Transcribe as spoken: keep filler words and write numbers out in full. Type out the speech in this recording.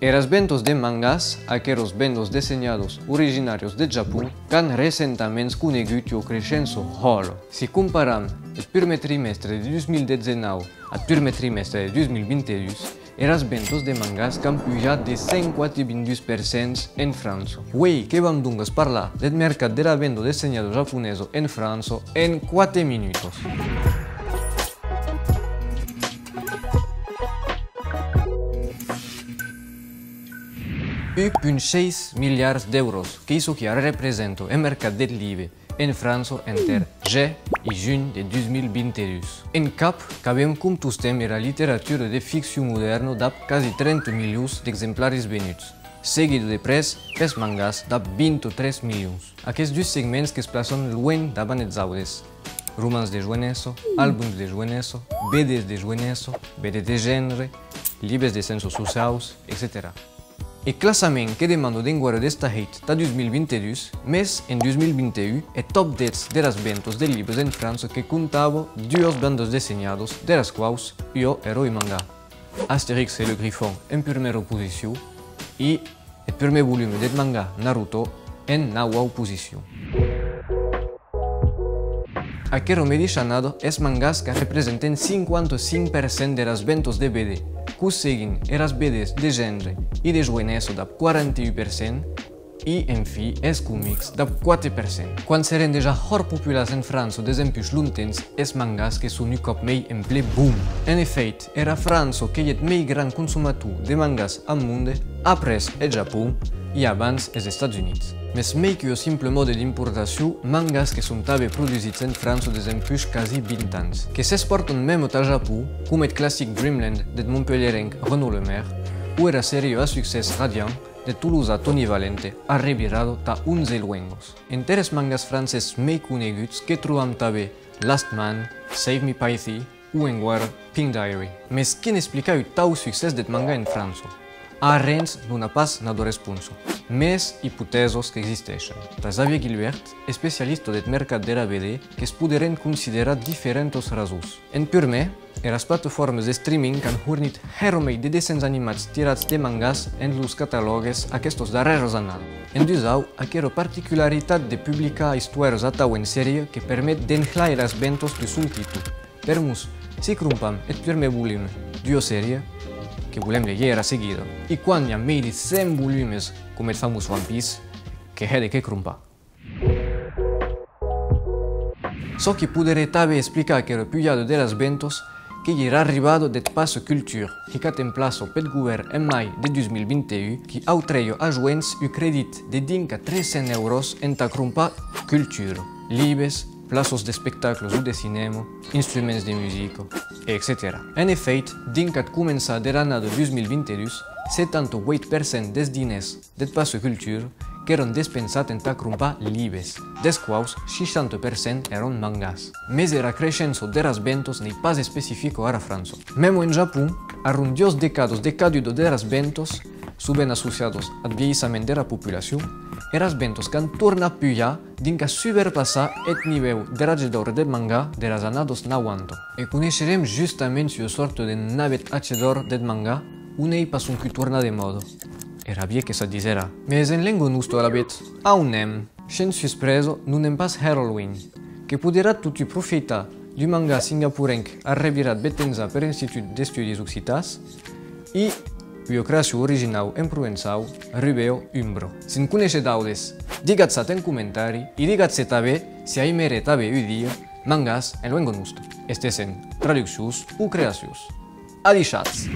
Eras ventas de mangas, aqueras ventas dessenhadas originàrias de Japon, qu'an recentaments conegut ua creishença hòla. Si comparam eth prumèr trimèstre de dus mil dètz-e-nau ath prumèr trimèstre de dus mil vint-e-dus, eras ventas de mangas qu'an pujat de cent quatre-vint-dus per cent en França. Uei que vam doncas parlar deth mercat dera venda dessenhada japonesa en França en quate minutas. Un punt sheis miliards d'èuros, qu'ei çò qui arrepresenta eth mercat deth libe en França enter gèr e junh de dus mil vint-e-dus. En cap, qu'avem com tostemp era literatura de ficcion modèrna dab quasi trenta milions d'exemplaris venuts, seguida de près pes mangas dab vint-e-tres milions. Aqueths dus segments que's placen luenh davant eths autes: romans de joenessa, albums de joenessa, B Ds de joenessa, B Ds de genre, libes de sciéncias sociaus, etcetèra. Eth classament que demanda d'enguera destahèt tà dus mil vint-e-dus, mès en dus mil vint-e-un, eth top dètz deras ventas de libes en França que comptava duas bandas dessenhadas, deras quaus ua èra un manga, Astérix et le Griffon, en purmèra posicion, e eth prumèr volume deth manga Naruto en naua posicion. Aquera medisha annada, es mangas qu'arrepresenten cinquanta-cinc per cent deras ventas de B D, que'us seguin eras B Ds de genre e de joenessa dab quaranta-un per cent, e, enfin, es comics dab quate per cent. Quan s'èren dejà hòrt populars en França desempuish longtemps, es mangas que son un còp mei en plen boom. En efèit, era França qu'ei eth mei gran consomator de mangas ath monde, après eth Japon e abans es Estats Units. Mès mei qu'ua simple mòda d'importacion, mangas que son tanben produsits en França desempuish quasi vint ans, que s'expòrtan mèma tà Japon, com eth classic Dreamland deth montpelhierenc Renaud Lemaire, o era seria a succès Radiant deth tolosan Toni Valente, arrevirada tà onze luengas. Enter es mangas francés mei coneguts que trobam tanben Last Man, Save Me Pythie o enguera Pink Diary. Mès quin explicar un tau succès deth manga en França? Arrens non a pas nada responsa, mès ipotèsas qu'existeishen. Tà Xavier Guilbert, especialista deth mercat dera B D, que's poderén considerar diferentas rasons. En purmèr, eras platafòrmas de streaming qu'an hornit hèra mei de dessens animats tirats de mangas en los catalògues aquestas darrèras annadas. En dusau, aquera particularitat de publicar istoèras atau en seria que permet d'enhlar eras ventas de son títol. Permús, si crompam eth purmèr volume d'ua seria, que volem léger era seguida. E quan i a mei de cent volumes, com eth famós One Piece, que hè de qué crompar. Çò qui poderé tanben explicar aquera pujada deras ventas qu'ei era arribada deth Pass Culture, hicat en plaça peth govèrn en mai de dus mil vint-e-un, qui autreja as joens un credit de dinc a tres cents èuros entà crompar cultura, libes, plaças d'espectacles o de cinèma, instruments de musica, etcetèra. En efèit, dinc ath començar dera annada dus mil vint-e-dus, setanta-ueit per cent des diners deth Pass Culture qu'èran despensats entà crompar libes, des quaus seishanta per cent èran mangas. Mès era creishença deras ventas n'ei pas especifica ara França. Mèma en Japon, a ron duas decadas de caduda deras ventas, sovent associadas ath vielhissament dera populacion, eras ventas qu'an tornat pujar dinc a suberpassar eth nivèu der atge d'òr deth manga deras annadas nauanta. E coneisherem justament ua sòrta de navèth atge d'òr deth manga, on ei pas sonque tornar de mòda. Era vielha que s'ac diserà. Mès en lenga nosta, alavetz, a on èm? Shens suspresa, non èm pas hèra luenh. Que poderatz totun profieitar d'un manga singaporenc arrevirat bèth ensa per Institut d'Estudis Occitans e ua creacion originau en provençau, Rubeo Umbro. Se'n coneishetz d'autes? Digatz-ac en comentari e digatz-se tanben si aimeré tanben un dia mangas en luenga nosta, estèssen traduccions o creacions. Adishatz!